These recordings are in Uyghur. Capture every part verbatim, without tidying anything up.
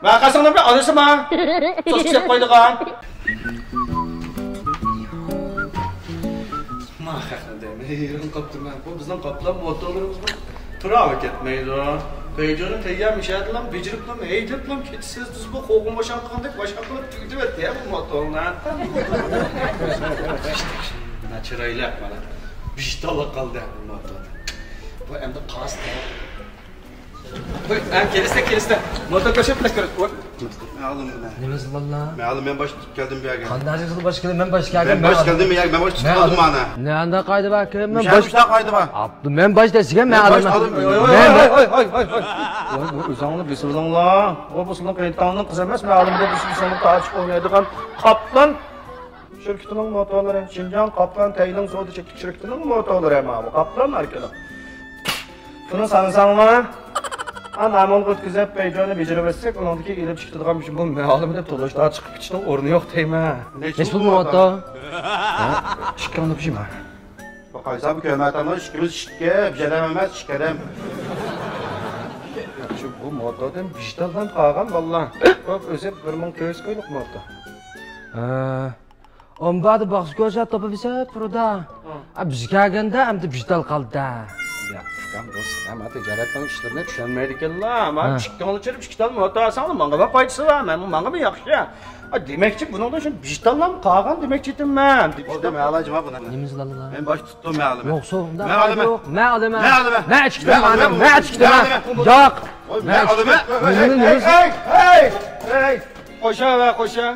ماڭا قارىساڭلار بىر ئانىسىما؟ سوسكا سېلىپ قويىدىغان. ما خەقنى دەيمەن، ھەيران قاپتىمەن. بۇ بىزنىڭ قاپلان موتورلىرىمىزمۇ تۇراۋى كەتمەيدۇ. بەيجۇنى تەييار مۇشەدىلام بېجىرىپلام، ھەيدەپلام كېتىسىز، بىز بۇ قوغۇن بوشاڭ قىلغاندەك باشقا قىلىپ تۈگىتىۋەتتى ھە بۇ موتورنى. مانا چىرايلىق، مانا ۋىجدانلىق قالدى بۇ موتور. بۇ ئەمدى قاس. ھوي، ھە، كېلىسىلە، كېلىسىلە. موتور كۆرسەت، بىلەن كۆرۈش. ۋوي. مەلۇم بۇ. نېمە زىللا؟ مەلۇم، مەن باش تۇتۇپ كەلدىم بۇ يەرگە. قانداق زىللا باش كەلدىم؟ مەن باش كەلدىم. مەن باش كەلدىم بۇ يەرگە، مەن باش تۇتۇپ كەلدىم مانا. نەندە قايدا بار كىم؟ مەن باش تۇتۇپ قايدا بار. ئاپتۇ، مەن باش دەسىگە مەلۇم. ۋوي، ۋوي، ۋوي. ۋوي، بۇ ئۆزۈڭلار بىسىلىڭلار. بۇ، بۇ سىلىڭ قېيىنتاڭنىڭ قىزى ئەمەس، مەلۇم. بۇ بىز، بىز سىلىڭ تارتىشىپ ئوينايدىغان قاپلان. شىركىتىنىڭ موتورلىرى، شىنجاڭ قاپلان تەيلىڭ سودا چەكلىك شىركىتىنىڭ موتورلىرى ھەممە بۇ قاپلان ماركىلىق. بۇنى سانىساڭلار، ھە، نامىنغا ئۆتكۈزۈپ، بەيجۇنى بېجىرىۋەتسەك، ئۇنىڭدىكى ئېلىپ چىقىدىغان بۇ مەلۇم دەپ تولۇشتا چىقىپ كېتىشنىڭ ئورنى يوق دەيمەن. نەچچە پۇل بۇ موتور؟ ھە؟ ئىككى ئاڭلاپ يۈرمە. بۇ قايسا بۇ كۆرمەيتاملا، ئىككىمىز ئىككى، بىر ئادەم ئەمەس، ئىككى ئادەم. شۇ بۇ موتوردىن ۋىجدانلام قالغان باللا. بۇ ئۆزى بىر مىڭ تۆت يۈز كويلۇق موتور. ھە. ئومبادا باقسا كۆرسە توپا بىسە پۇردا. ھە. ئا، بىز كەلگەندە ئەمدى ۋىجدان قالدى. يا، ئۇكام، بۇ سىلەر مانا تىجارەتنىڭ ئىشلىرىنى چۈشەنمەيدىكەنلا. مانا ھە. ئىككىڭلار چۈشۈرۈپ ئىككى تال موتور ئالساڭلار ماڭا بار پايدىسى بار. مەن، ماڭا بار ياخشى. ئا، دېمەكچى، بۇنىڭدا شۇ ۋىجدانلام قالغان دېمەكچى ئىدىم مەن. بولدى، مەن ئالايچۇ مانا بۇنى. نېمە زىللا؟ مەن باش تۇتتۇم، مەن ئالىمەن. يوقسۇ، ئۇنداق مەن ئالىمەن. يوق. مەن ئالىمەن. مەن ئالىمەن. مەن ئىچكىتىم، مەن ئالىمەن. مەن ئىچكىتىم. مەن ئالىمەن. ياق. مەن ئالىمەن. نېمە، نېمە؟ ھەي، ھەي، ھەي، ھەي. قوشا ۋە قوشا.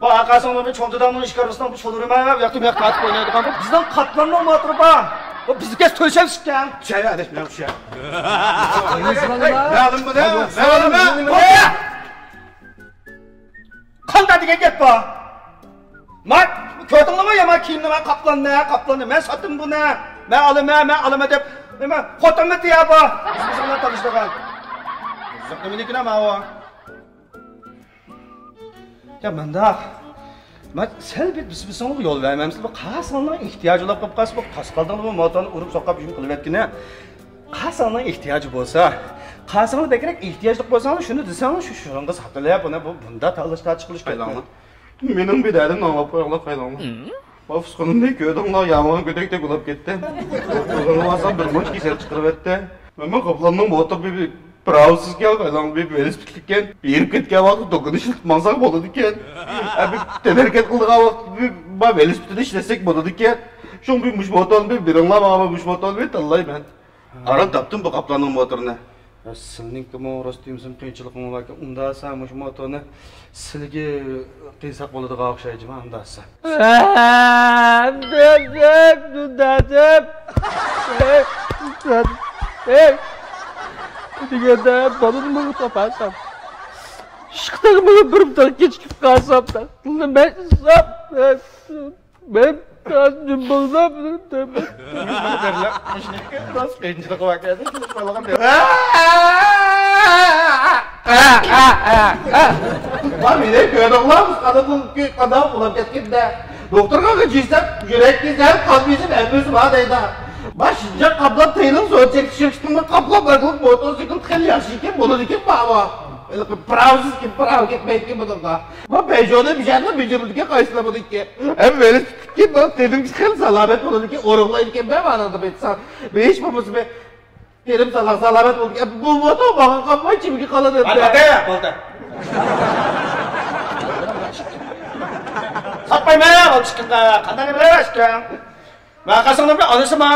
بۇ ئارقاسىڭدا بىر چوڭ دادامنىڭ ئىشكارىسىنىڭ بۇ شولىرى مەن ۋە ياقتا مەخمەت ئوينايدىغان بۇ بىزنىڭ قاتلاننىڭ موتورى بار. بۇ بىزگە تۆشەم سۈتكەن. چەي ئادەش مەن شۇ. مەلۇم بۇنى. مەلۇم. قانداق دېگەن گەپ بار؟ ما، كۆردۈڭلارمۇ يامان كىيىمنى، ما قاپلاننى، قاپلاننى. مەن ساتتىم بۇنى. مەن ئالىمەن، مەن ئالىمەن دەپ. نېمە، خوتۇنمۇ تىيا بۇ. بىز بىزىڭلار تالىشىدىغان. نېمىنىڭكىنە ماۋۇ؟ يا مۇنداق، مەن سەل بىر بىسمىسىڭلار يول بەرمەمسىز؟ بۇ قاسىڭلارنىڭ ئېھتىياجى بولۇپ قېلىپ قالسا، بۇ قاسقالدىڭلار بۇ موتورنى ئۇرۇپ سوقاپ ھۇجۇم قىلىۋەتكىنى. قاسىڭلارنىڭ ئېھتىياجى بولسا، قاسىڭلار بەكرەك ئېھتىياجلىق بولساڭلار، شۇنى دېسەڭلار، شۇ شۇنىڭغا ساتىلىپ، بۇنى بۇ، بۇنداق تاللاش تارتىش قىلىش كېرەك. مېنىڭ بىر دەردىمنى ئاڭلاپ قويۇڭلار، قايلاڭلار. ماۋۇ ئۇسخۇنۇمدىن كۆردۈڭلار، يامغۇر گۆدەكتەك بولۇپ كەتتى. دوختۇرغا بارسام، بىر مۇنچە كېسەل چىقىرىۋەتتى. مەنمۇ قاپلاننىڭ موتورى بىر پىراۋىسىزكەن، قايلاڭ بىر ۋېلىسىپىتلىككەن. ھېرىپ كەتكەن ۋاقىت دوكىنى ئىشلىتىپ ماڭساڭ بولىدىكەن. ئە، بىر تەنھەرىكەت قىلىدىغان ۋاقىت بىر، بار ۋېلىسىپىتىنى ئىشلەتسەك بولىدىكەن. شۇڭا بىر مۇشۇ موتورنى بىر بېرىڭلار ماڭا، مۇشۇ موتورنى بىر تاللايمەن. ئاران تاپتىم بۇ قاپلاننىڭ موتورىنى. يا، سىلىنىڭكىمۇ راست دېمىسەم قىيىنچىلىقىڭ باركەن. ئۇنداقسا مۇشۇ موتورنى سىلىگە قىلساق بولىدىغان ئوخشايدۇ جۇما، ئۇنداقسا. دېگەندە بالىنى ماڭا تاپارسام، ئىشقا تېخىمۇ بىر تال كېچىكىپ قالسام، نېمە ئىشلەپ؟ مەن ھازىر بولدۇم. راست قىيىنچىلىقى بار ئىكەن. ۋا مېنى كۆردۈڭلار، قانداق قانداق ئۇلاپ كەتكەندە. دوختۇرغا غىجىسەم، يۈرەك كېسەل، قان بېسىم ھەممىسى بار دەيدۇ. ما شىنجاڭ قاپلان تېيلىڭ سودا چەكلىك شىركىتىنىڭ قاپلان ماركىلىق موتوسىكلىتى خېلى ياخشىكەن، بولىدىكەن ماۋۇ. پىراۋسىز كىم پىراۋ كەتمەيدىكەن بۇنىڭغا. ما پەيجونى بىشەننى بېجىرىدىكەن، قايسىلا بۇنىڭكى. ھەم ۋېلىسىپىتكە بۇ تېنىڭ خېلى سالامەت بولىدىكەن، ئورۇقلايدىكەن، مەن مانىڭدا بىر ھېچ بولمىسا بىر تېنىم ساغلام سالامەت بولىدىكەن. بۇ موتور ماڭا قالماي چىمگە قالىدۇ. ھەي، بولدى. ساتمايمەن، ئالدى چىققىنغا قانداق نېمە ئىكەن؟ ماڭا قارىساڭلار بىر ئانىسىما؟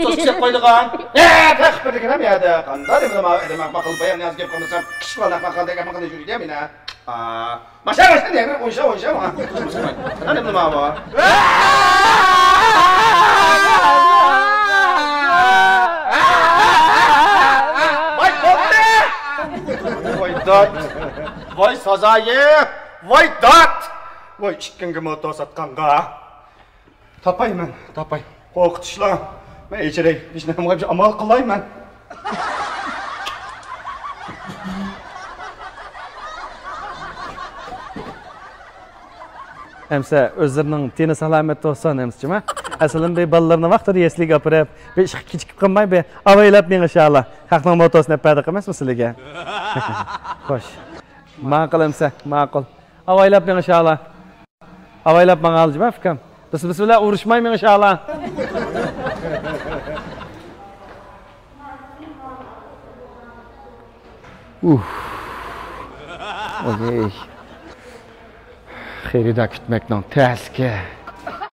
سوسكا سېلىپ قويىدىغان. ئە، تېخى بىر دېگىنەم يەردە. قانداق دېمىدىم، ئادەم ئەخمەق قىلىپ بايام نىياز گەپ قىلمىسام، كىشى بالا ئەخمەق قىلدەك ئەخمەق قىلدەك يۈرىدۇ مېنى. ئا، ماشا، ماشا، نېمە ئويشا، ئويشا ماڭا. قانداق دېمىدىم، ئاۋۇ. ۋاي، بولدى! ۋاي، دات! ۋاي، سازايى! ۋاي، دات! ۋاي، ئىككىڭگە موتور ساتقانغا. تاپاي مەن، تاپاي. قورقۇتۇشلا. مەن ئېچىرەي. ھېچنېمىغا بىر ئامال قىلاي مەن. ئەمسە ئۆزلىرىنىڭ تېنى سالامەت بولسۇن، ئەمسىچىما. ئەسلىدىن بىر بالىلىرىنى ۋاقتىدا يەسلىگە ئاپىرىپ، بىر ئىشقا كېچىكىپ قالماي، بىر ئاۋايلاپ مېڭىشالا. خەقنىڭ موتوسىنى ئەپ بەردۇق ئەمەسمۇ سىلىگە؟ خوش. ماقۇل ئەمسە، ماقۇل. ئاۋايلاپ مېڭىشالا. ئاۋايلاپ ماڭالجىما ئۇكام. بىس بىس بىلەن ئۇرۇشماي مېڭىشالا. ئۇھ. ئوي. خېرىدار كۈتمەكنىڭ تەسلىكى.